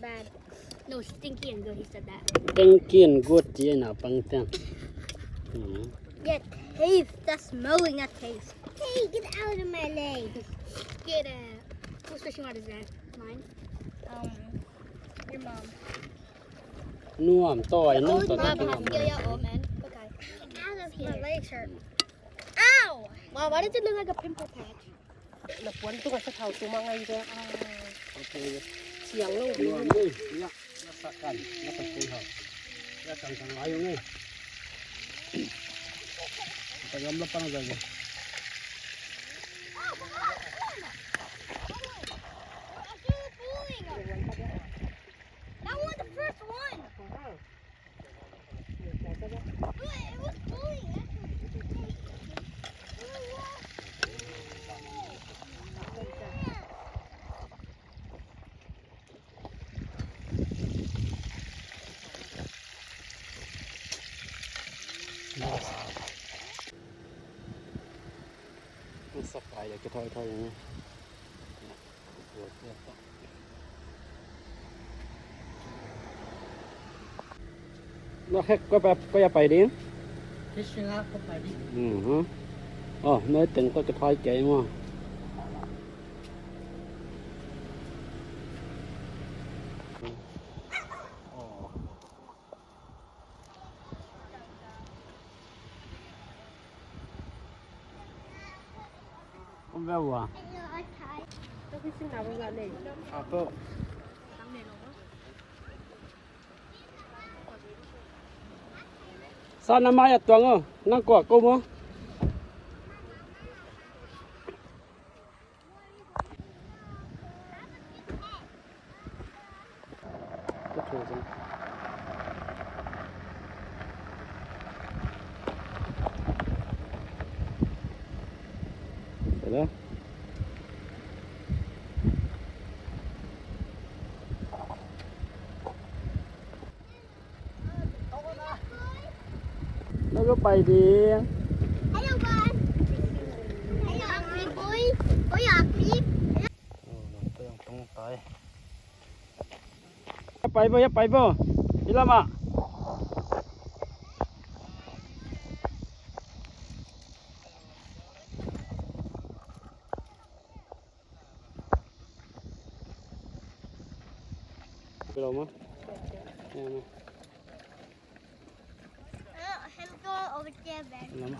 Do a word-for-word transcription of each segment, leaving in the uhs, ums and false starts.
Bad. No, stinky and good, he said that. Stinky and good, ci naupang ten. Hmm. Yeah, taste. That's smelling, not taste. Hey, get out of my legs. Get out. Whose fishing rod is that? Mine? Um, your mom. Nuam tawi nong tawh. Mom, yeah, yeah, oh man. Okay. Get out of here. My legs hurt. Ow! Wow, why does it look like a pimple patch? Na puan tung a sa thau tung a ngai de. Siang lo. Nuam ni. Ya, na sa kan, na sa kun hau. Ya, kan kan lai ung e. Sa gam la pang zai. That was the first one. Sa kai le kithoi thoi ni. Na khek koi pa, koi a pai ding? Fishing a koi pai ding. Mhm. Oh, noi teng koi ka thai kei mo. Oh. Om ve ua. Sa na mai a tuang o, nang kua ko mo. Na ka pai ding. Hello, guys. Hello, ugly boy. Boy, ugly. Oh, nang to yang tong tai. Ya pai bo, ya pai bo. Hi lam ah. Hello, ma. Ya, ma. Uh, him go over there, Ben. Hello, ma.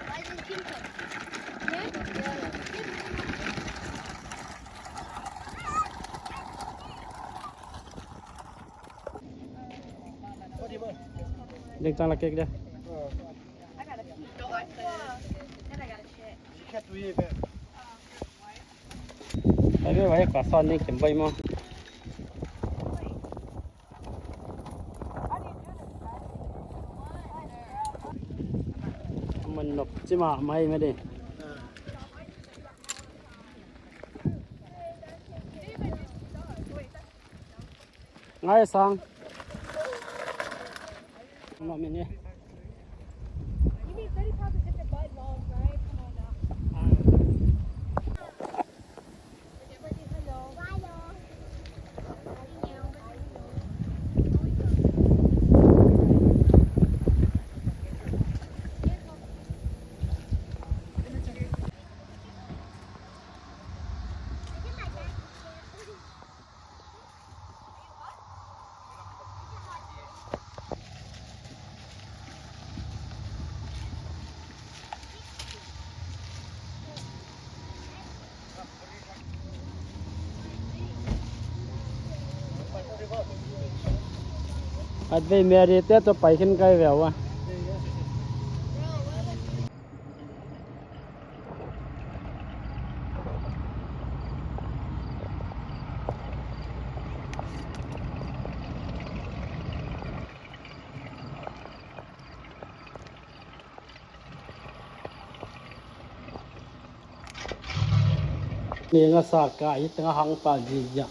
Why did you come? Ding tang la kek dia. Ai ve, vai ka son ni kem bai mo. Man nok ci ma mai ma de. Ngai sang. Ngam in e. At vei Mary te tawh pai khin kai ve ua. Ni nga sa ka hi tanga hang pa ji ja.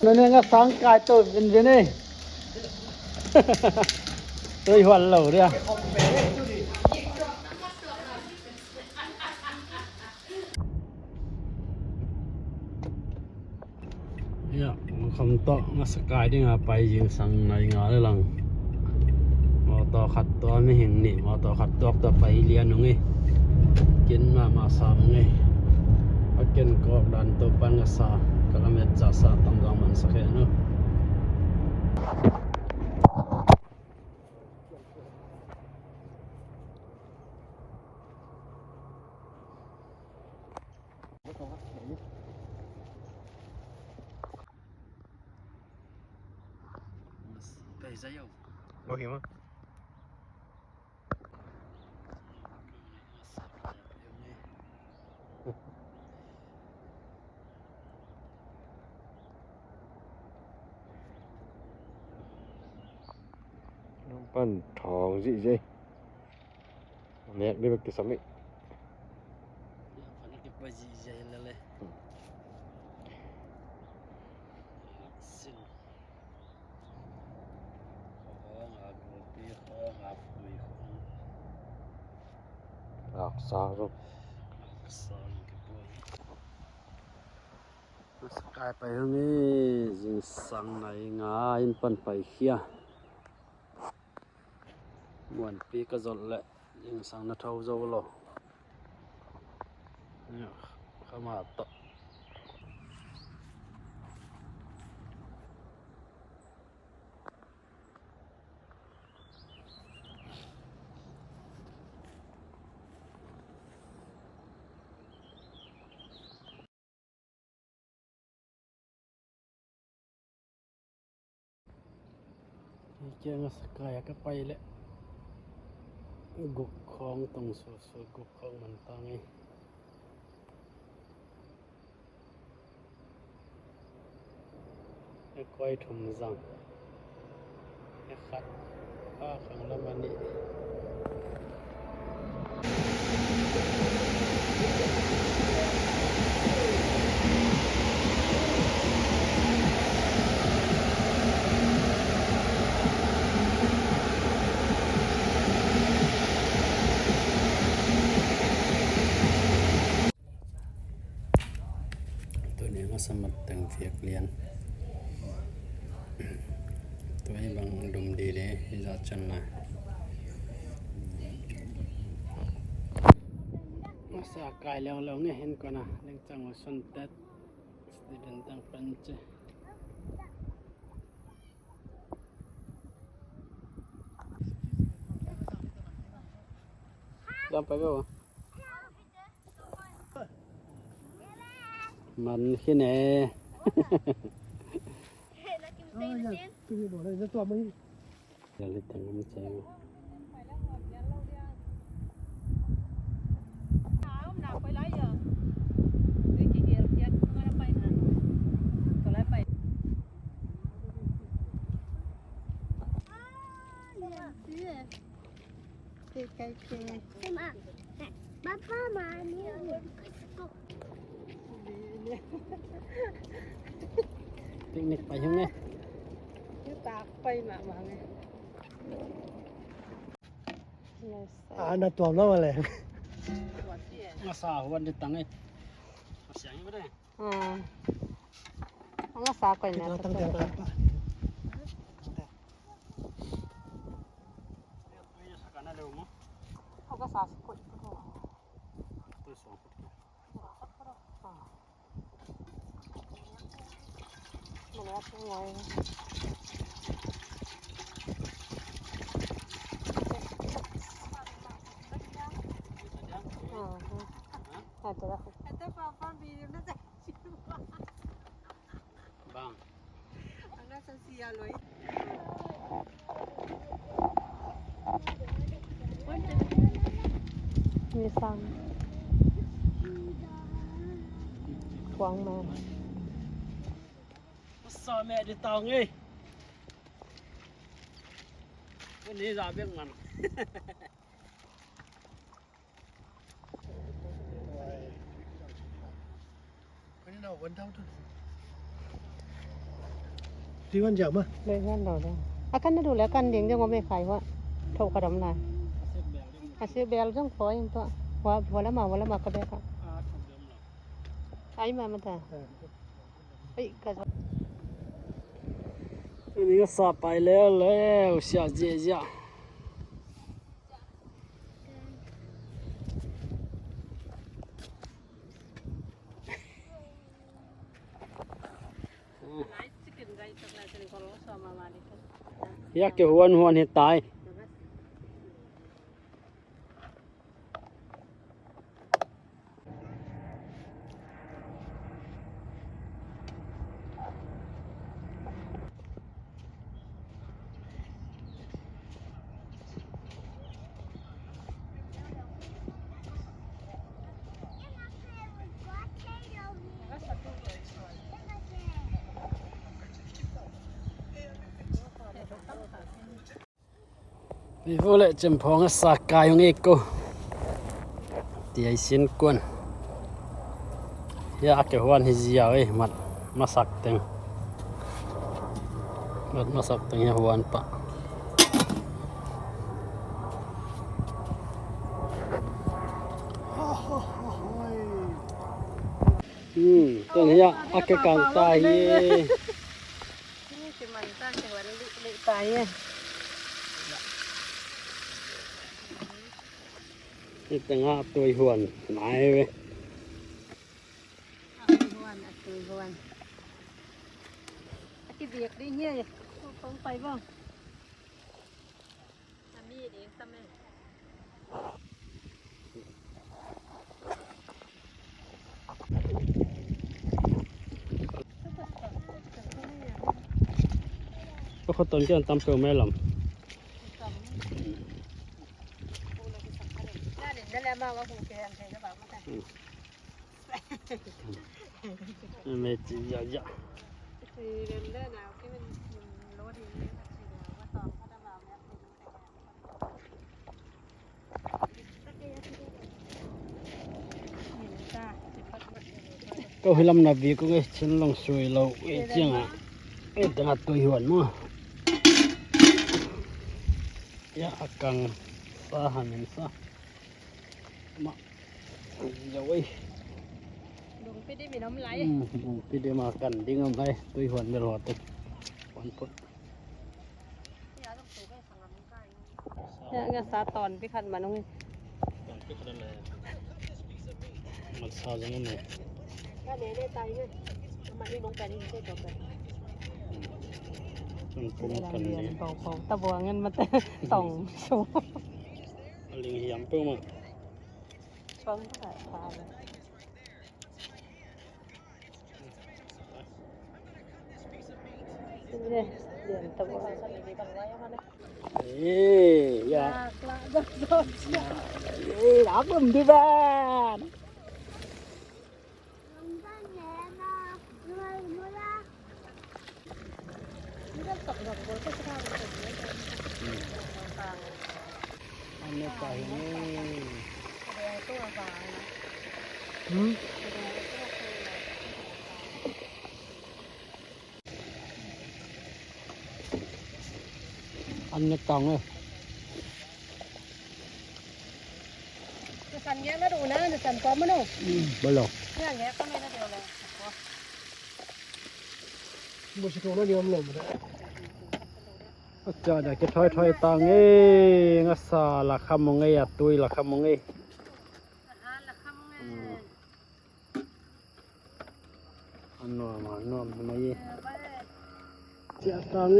Nene nga sang kai to vin vin e. Tui hual lo dia. Ya, kham tawh ngasa kai dinga pai zingsang nai nga le lang. Mawtaw khat tawh mihing nih, mawtaw khat tuak tawh pai lian ung ei. Kin mahmah sa ung ei. A ken kawk dan Topan ngasa ka lamet za sa tamzang mansak hen uh. Pan thawng zihziah. Nek dih bek kisam ih. Ngaksa zo. Ngaksa zo kipuai. Ngasa kai pai hang ei, zingsang nai nga in pan paikhia. Muanpi ka zolh leh zingsang na tho zo lo. Khama tawh. Hih kia ngasa kai a ka pai leh guk khawng tong susu, guk khawng man ta ngei. E koi thum zang. E khat. A khang lam a nih. Tuni ngasa mat teng viak lian. Tua hi bang dum dide hi za chan na. Ngasa kai leuleu nge hen kona lengcang wa son tet. Student tang pan che. Jam pai ko. Man khi ne. Jali tang om cheng. Papa, mami. Picnic pai hong e. Yu tak pai mahmah nge. A na tuam lo le. Ngasa huan di tang e. Ngasa siang i ba de. A. Ngasa koi na tang tang. Bang. Nisang. Kuang ma. Sa me di tao ngei. Ni za bek man. Three one zero ma. Three one zero. A kan na du le a kan ding ding om e khai hua. Tho ka dam lai. A si bel jong kho in tua. Hua, hua lama, hua lama ka bek a. Ai ma ma ta. Ei, ka zo. Ni ka sa pai leu leu, sia zia zia. Hia ke huan huan hi tai. Vivo le cemphong a sa kai hong ik ko. Ti ai sin kuan. Hia a ke huan hi ziau ei, mat masak teng. Mat masak teng hia huan pa. Hmm, ten hia a ke kang ta hi. Ni si man ta si huan lih lih ta hi. Ni tengah tui huan nai ve. A tui huan, a tui huan. A kibiak ding hi. Kong pai bang. A mi ding tam e. Ko khot ton kian tam peuh mai lam. Hmm. Mei ci ya ya. Ko hi lam na vi ko ngai chin long sui lo i chiang a. Ei tengah tui huan maw. Ya a kang sa han in sa. Ma. Yo ei. Lungpi di min om lai. Hmm, lungpi di ma kan ding om lai. Tui huan bel huat tek. Huan put. Ya, nga sa ton pi khat ma nung. Man sa zong ne. Ka ne ne tai ne. Ma ni nung kan ni se to kan. Kan pum kan ni. Pau pau ta bua ngan ma ta tong so. Ling hiam peuh ma. Pau ta ka. Eh, ya. Eh, dak lum di ban. Ano pa ini? Hmm? An na tang e. Na san ngek na duh na, na san kua mano. Balo. Ngek ngek ka me na duh na. Bo si kong na ni om lo mo da. Acha da ke thoi thoi tang e, nga sa la kham mo nge, a tui la kham mo nge. Aha, la kham mo nge. A nuam a nuam hi mai e. Ciah tang e,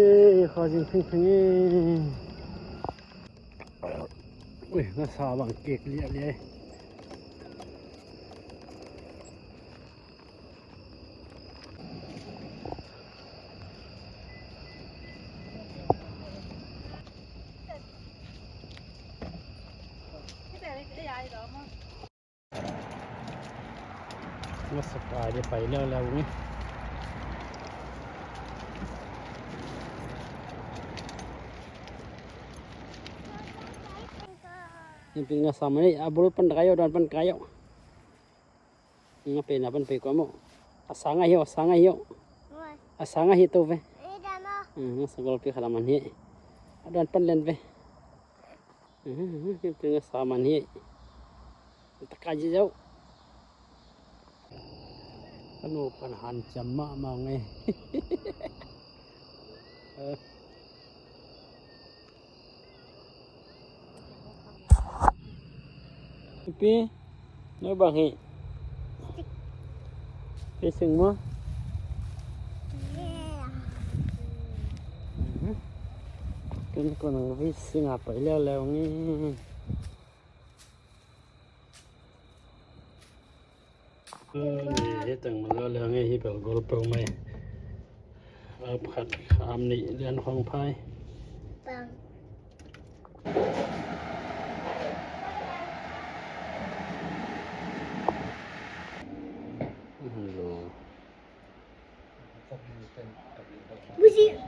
kha zing phingphing e. Ui, nga sa bang kek liah liah e. Nga sa kai dia pai leu leu ngi. Ni pi nga sa mani a bul pan kai yo, dan pan kai yo. Nga pe na pan pe ko mo. A sa nga hi yo, a sa nga hi yo. A sa nga hi to ve. Nga sa gol pi khala man hi. A dan pan len ve. Tengah saman hi. Taka ji zau. Kanu pan han ciam mahmah ngei. Pi, no bang hi. Pi sing mo. Kan ko nang pi sing apa ilya leo ngi. Hi teng man lo le nge hi bel gol peuh mai. A pakhat kham nih lian khong phai. Bang. Hello. Busi.